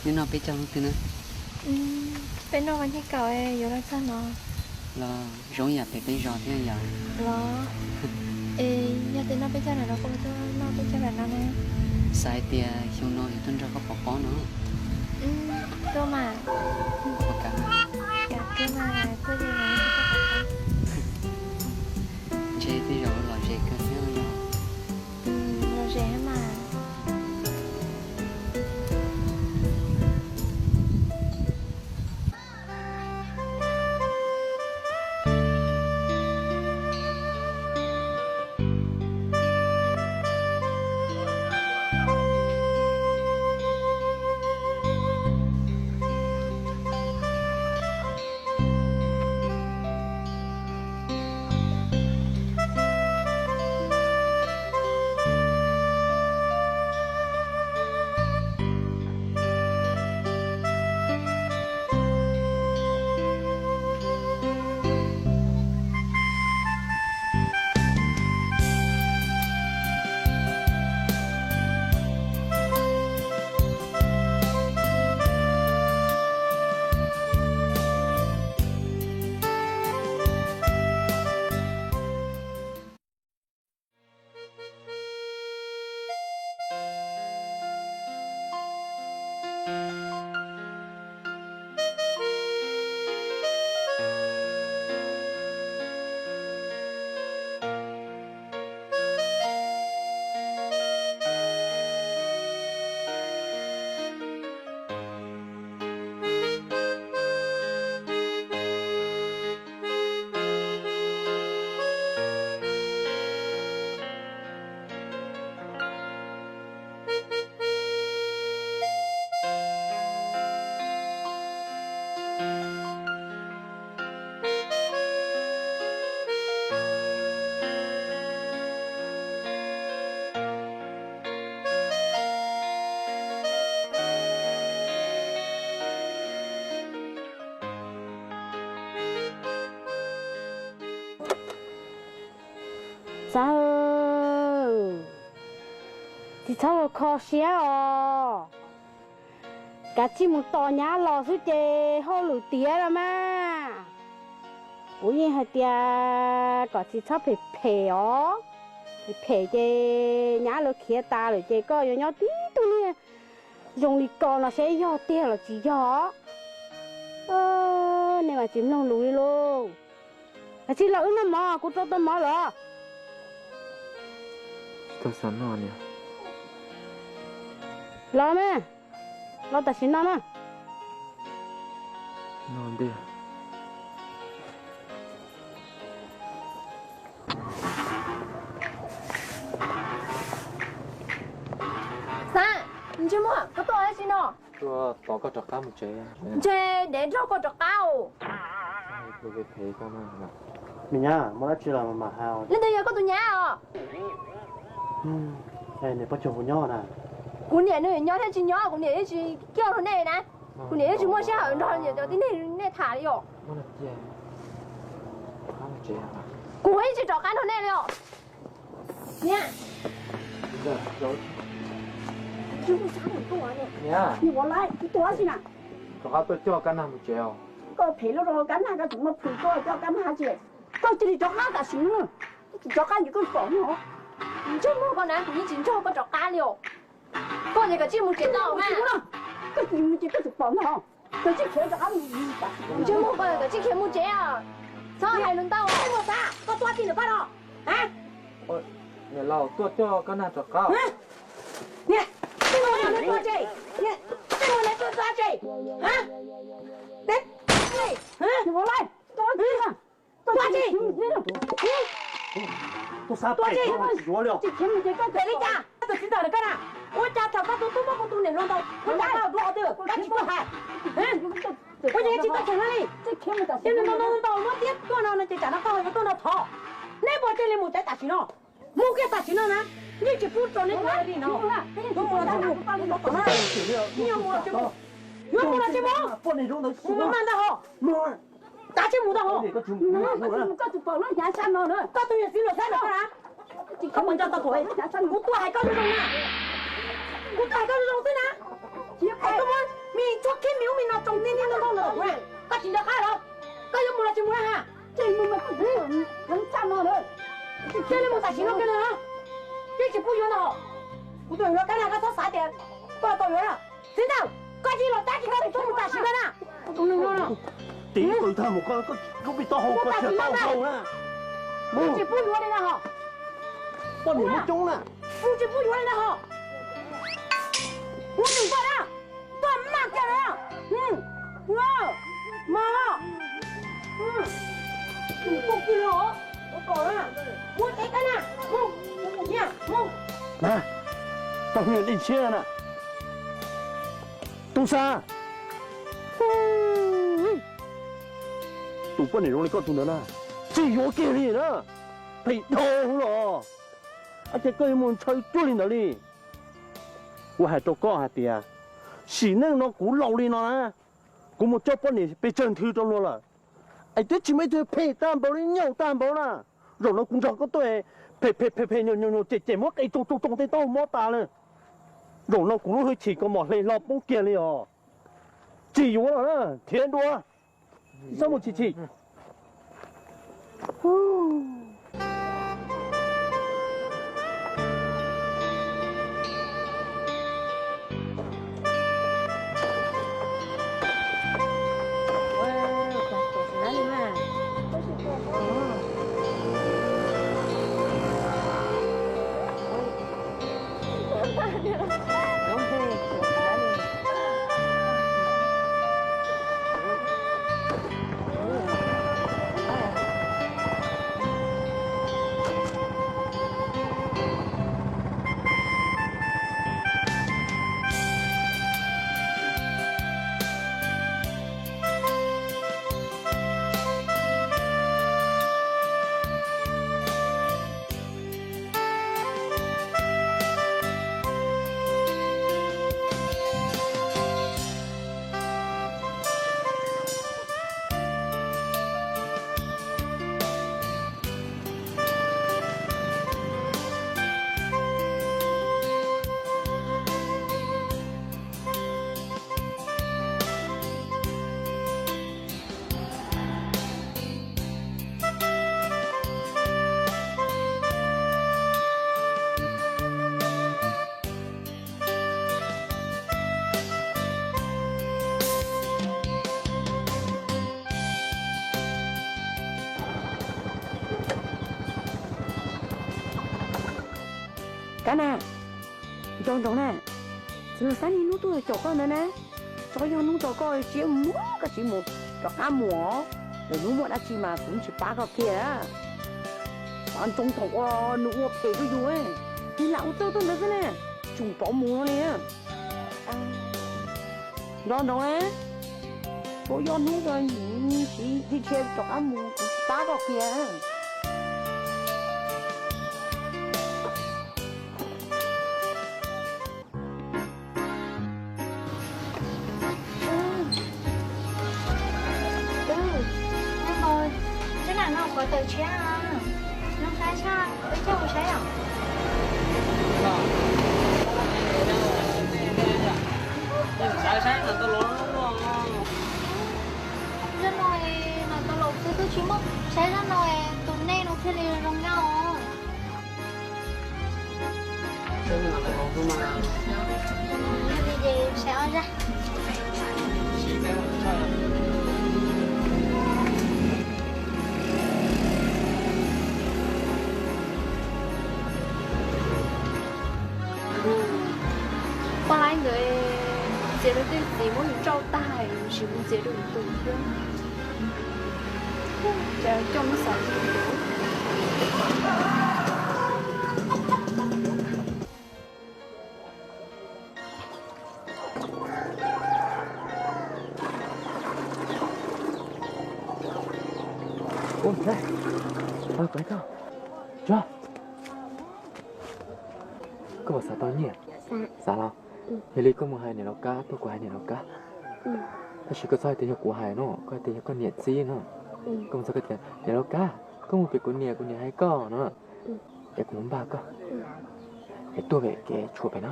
Neb noj peb caug hnub twg na? Peb noj vas thib kaum yuav los txog no. Los zoo yam pem peb zos thiab yom? Los, es yog tias noj peb caug lawm los koj puas tuaj noj peb caug lawm no ne? Xav hais tias xyoo no yuav tuaj nrog koj pov pob no. Tuaj mas. Ua cas? Kam tuaj mas, tuaj ces mas tuaj pov pob. Ntshe tej zaum lom zem kawg thiab yom? Lom zem mas. Xav, tsis txhob ua kho siab os. Kav tsij mus tos nyab los xwb ces hauj lwm tiav los mas. Kuv yeej hais tias kom tsis txhob phem phem os. Phem phem ces nyab lawv khiav tas lawm ces koj yuav nyob tib tug niag zoo li ko no seb yog tiag los tsis yog. Nej mas tsis mloog lus li lauj. Kav tsij los wb noj mov, kuv rau tau mov lawm. Los mas, los tam sim no na. Xav, ntsej muag, koj tuaj ua dab tsi no? Tuaj tos koj rov qab mus tsev. Ntshe dev nrog koj rov qab os. Me nyab, muaj dab tsi los mam hais. Leej twg yog koj tus nyab os? Niam pog Tsuag puas nyob na? Kuv niam nws nyob thiab tsis nyob, kuv niam yeej tsis coj nrog nej na. Kuv niam yeej tsis muaj sij hawm nrog cov tib neeg nej tham li os. Kuv yeej tsis rov qab nrog nej li os. Niam, rov qab tuaj coj Kab Nag mus tsev os. Koj phem lub rau Kab Nag, koj tseem muaj plhus tuaj coj Kab Nag tsi. Koj cia li rov qab tam sim no. Koj tsis rov qab ces koj pom no. Ntsej muag koj na, kuv yeej tsis nrog koj rov qab li os. Koj ces kav tsij mus tsev tau mas. Koj tsis mus ces koj tseem pom no. Kav tsij khiav rov qab mus. Ntsej muag koj kav tsij khiav mus tsev os. Txhob hais lus ntau. Koj tuaj txij ntawm koj no. Niam laus, tuaj coj Kab Nag rov qab. Niam, tej mus no tuaj tsev. Niam, tej mus no tuaj tsev. Tuaj tsev. Tuaj tsev. Tuaj tsev. Ua li cas? Tus txiv ntawm koj na, ua cas thaum koj tus tub muab kuv tus niam hluas ntaus, ua cas koj ua dua qhov twg koj tsis tuaj hais? Ua cas tsis tuaj cheem no li? Ces nws ntaus ntaus ntaus muab tiab tuaj no no ces tsam no koj yuav tuaj nrog thov. Neb puas cia li mus tsev tam sim no? Mus kiag tam sim no na. Yeej tsis pub rau neb mus li no. Yuav mus los tsis mus? Yuav mus los tsis mus? Yuav mus los tsis mus? Mus mas ntag ho. Kav tsij mus ntag ho. Koj tus yawm txiv luag xab no na. Kuv tuaj hais koj zoo zoo na. Kuv tuaj hais koj zoo zoo xwb na. Koj muab me Tsis nco qab los, koj yuav mus los tsis mus na ha? Ces mus mas koj tsis mus tam sim no kiag na. Twb tsis pub yuav no. Kuv tus hluas Kab Nag, koj txhob xav tias koj tau yuav na. Txiv ntxawm, koj tsis los tab tsis koj tus tub mus tam sim no na. Tus neeg no na. Tiv qws tag mus koj lub pij taub hau koj tsis tau hau na. Twb tsis pub yuav li na ho. Poj niam muaj coob na. Kuv tsis pub yuav li na ho. Kuv tus koj na. Koj maj kiag na. Maj. Tus koj kiag los. Mus teb kab na. Mus. Mus. Tau niag dej ntshiab na. Tub Xab, tus poj niam zoo li koj tus ntawd na, tsis yuav kiag li na. Phem dhau los, ua cas koj yuav mus ntshaw cuag li ntawd li? Kuv hais rau koj hais tias, sim neej no kuv laus li no na, kuv mus coj poj niam pes tsawg nthwv rau luag lawm, es twb tsis muaj ib tug phem tag npaum li, nyaum tag npaum na. Zaum no kuv nrog koj tuaj phem phem phem phem, nyaum nyaum nyaum, cem cem, muab qe tsoo tsoo tsoo tej taub hau mob tas lawm. Zaum no kuv lub hwj chim kaus mom hle hlo poob kiag li os. Tsis yuav lawm na, khiav dua. Txhob mus chim chim. Kab na, nco ntsoov na, txiv Xab niaj hnub tuaj caum koj ntawd na, tso yog hnub tso koj tsiv mus koj tsiv mus rov qab mus, lwm hnub muaj dab tsi mas kuv tsis pab koj kiag. Xav ntsoov thaum uas nws ua phem rau yus, nws lam ua txawj tuaj ntawd xwb ne, tseem rov mus no li. Nco ntsoov na, tso yog hnub tso tsiv dhia rov qab mus kuv tsis pab koj kiag. Tub, nyob qhov twg no qhov tawm tshiab, nyob saib sab, peb caug saib os. Zaj no es no tau laus xwb twb tsis muaj, saib zaj no es tus nej no thiaj li zoo nkauj os. Poj laib ntawd txiav rau tej txiv muab nws tsauj tag, tsis mus txiav rau nws tus thiab. Cas coj muab xav li ntawd. Ua ntej, tau kov koj. Tso. Koj puas xav tau nyiaj? Xav los? Yog li koj mus hais niam laus Kab, tuaj kuv hais niam laus Kab. Tab sis koj txhob hais tias yog kuv hais no, koj hais tias yog koj niam txib no. Koj mus txog koj tias niam laus Kab, koj mus pem kuv niam, kuv niam hais koj no, es kuv mus npaj koj es tuaj pem kev tshuam pem no.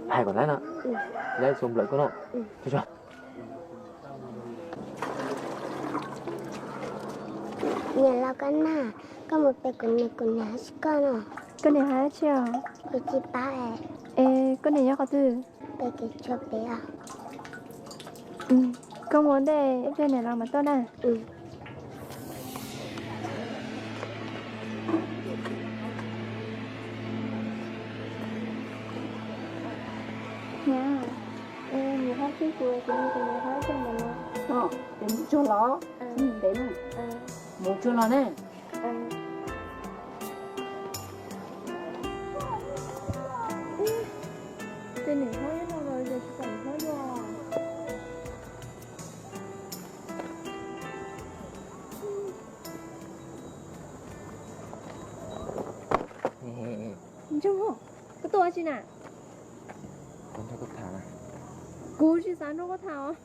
Hais kom lab no, lab txua nplawm koj no. Niam laus Kab Nag, koj mus pem kuv niam, kuv niam hais tsis koj no. Koj niam hais tsis os? Kuv tsis paub es. Es koj niam nyob qhov twg? Pem kev tshuam pem os. Koj mus ntej ib pliag niam laus mam tuaj na. Niam, nws hab tib kuv, kuv nws hab tag mus no. Mus tsuag los, ntev na. Mus tsuag los ne. Tej niam hlob no los yog tsis pom hlob dua. Ntsoog, koj tuaj ua tsi na? Kuv tsis xav nrog koj tham os.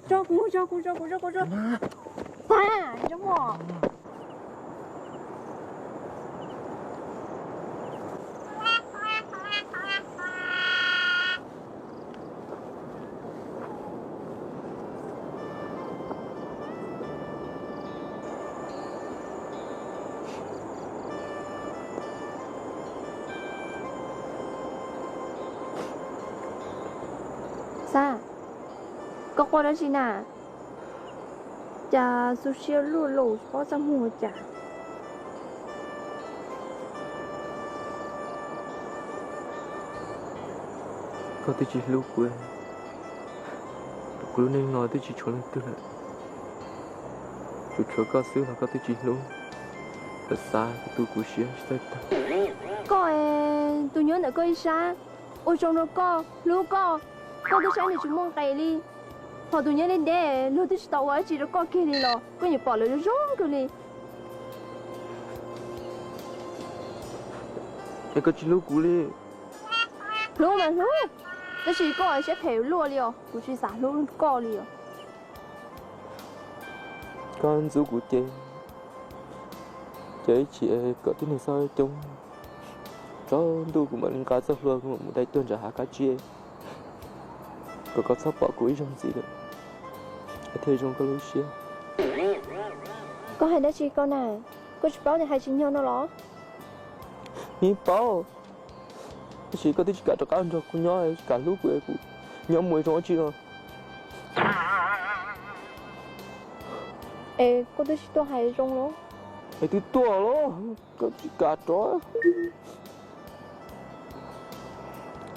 Tso kuv, tso kuv, tso kuv, tso kuv, tso. Tag, ntsoog. Xab, koj quaj dab tsi na? Cas xu siab luj luj tsis paub txaj muag ua cas. Koj twb tsis hlub kuv, kuv lub neej no twb tsis tshuav leej twg lawm. Kuv tshuav koj xwb los koj twb tsis hlub. Koj xav koj tu kuv siab tsis txawj tag. Koj es tus nyob ntawm koj ib sab, ua zoo rau koj, hlub koj, koj twb saib nws tsis muaj nqis li. Ho tus nyob deb deb, luag twb tsis tau ua dab tsi rau koj kiag li los koj yeej pom lawv zoo kawg li. Es koj tsis hlub kuv li? Hlub mas hlub, tab sis koj siab phem luaj li os, kuv tsis xav hlub koj li os. Koj ntxub kuv ces, ces ib chim kom tib neeg xoj coob. Tsaus ntuj kuv mam li nqa txoj hlua kuv mam mus dai tuag nram hav kab tsiab, kom koj txhob pom kuv ib zaug ntxiv lawm, thiaj zoo koj lub siab. Koj hais dab tsi koj na? Koj tsis paub tias hais tsis nyog no los? Yeej paub, tab sis koj twb tsis kam rov qab nrog kuv nyob, tsis kam hlub kuv, kuv nyob mus zoo dab tsi no. Es koj twb tsis tuaj hais zoo los? Es twb tuaj los, koj tsis kam rov.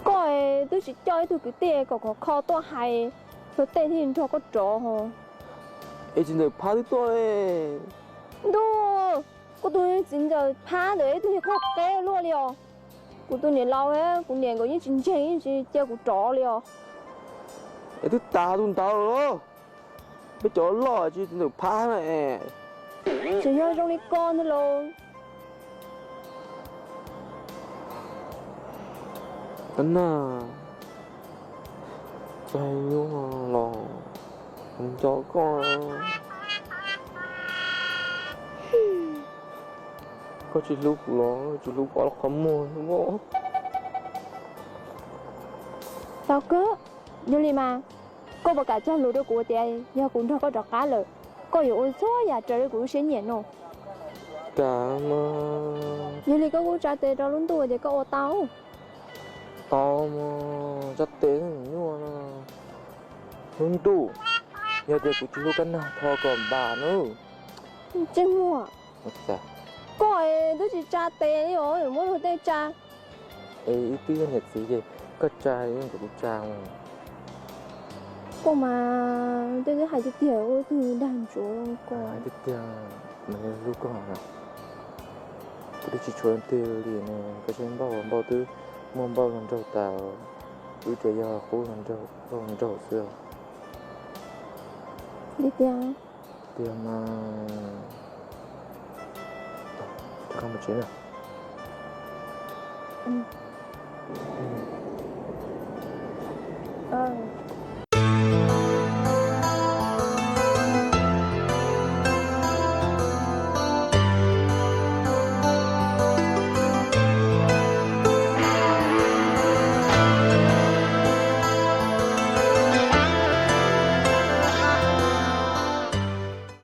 Koj es twb tsis coj ib tug kwv tij kom khov kho tuaj hais, luag tej thiaj nrog koj rov ho. Es txiv ntxawm Phab twb tuaj. Ntuj, koj tus txiv ntxawm Phab ntawd ib tug yog koj qeb luaj li os. Kuv tus niam laus, kuv niam nkawd yeej tsis ntseeg, yeej tsis cia kuv rov li os. Es twb tas tus ntawd los, peb cov loj tsis txiv ntxawm Phab na. Tseem yog zoo li koj ntag lauj. Kab Nag, txog nyuaj los nco koj. Koj tsis hlub kuv los tsis hlub kuv ob lub qhov muag. Tau kawg, yog li mas koj puas kam cog lus rau kuv tias yog kuv nrog koj rov qab lawm, koj yuav ua txhua yam raws li kuv lub siab nyiam no? Kam mas. Yog li koj kuj tsa tes rau lub ntuj tias koj ua tau. Tau mas, tsa tes nyuaj no. Lub ntuj, yog tias kuv tsis hlub Kab Nag thov kom npam nawb. Ntsej muag, koj twb tsis tsa tes li os, muab luag tej tsa. Es wb twb yog niam txiv ces koj tsa yeej kom kuv tsa mas. Koj mas tej twb hais tiag tiag ua tug dag ntsuav koj. Hais tiag tiag mas hlub koj na. Kuv twb tsis tshuav leej twg li ne, koj saib Npauj, Npauj twb muaj Npauj hluas nraug tas, wb tsuas yog qub hluas nraug xwb. Li tiag. Tiag mas. Rov qab mus tsev na.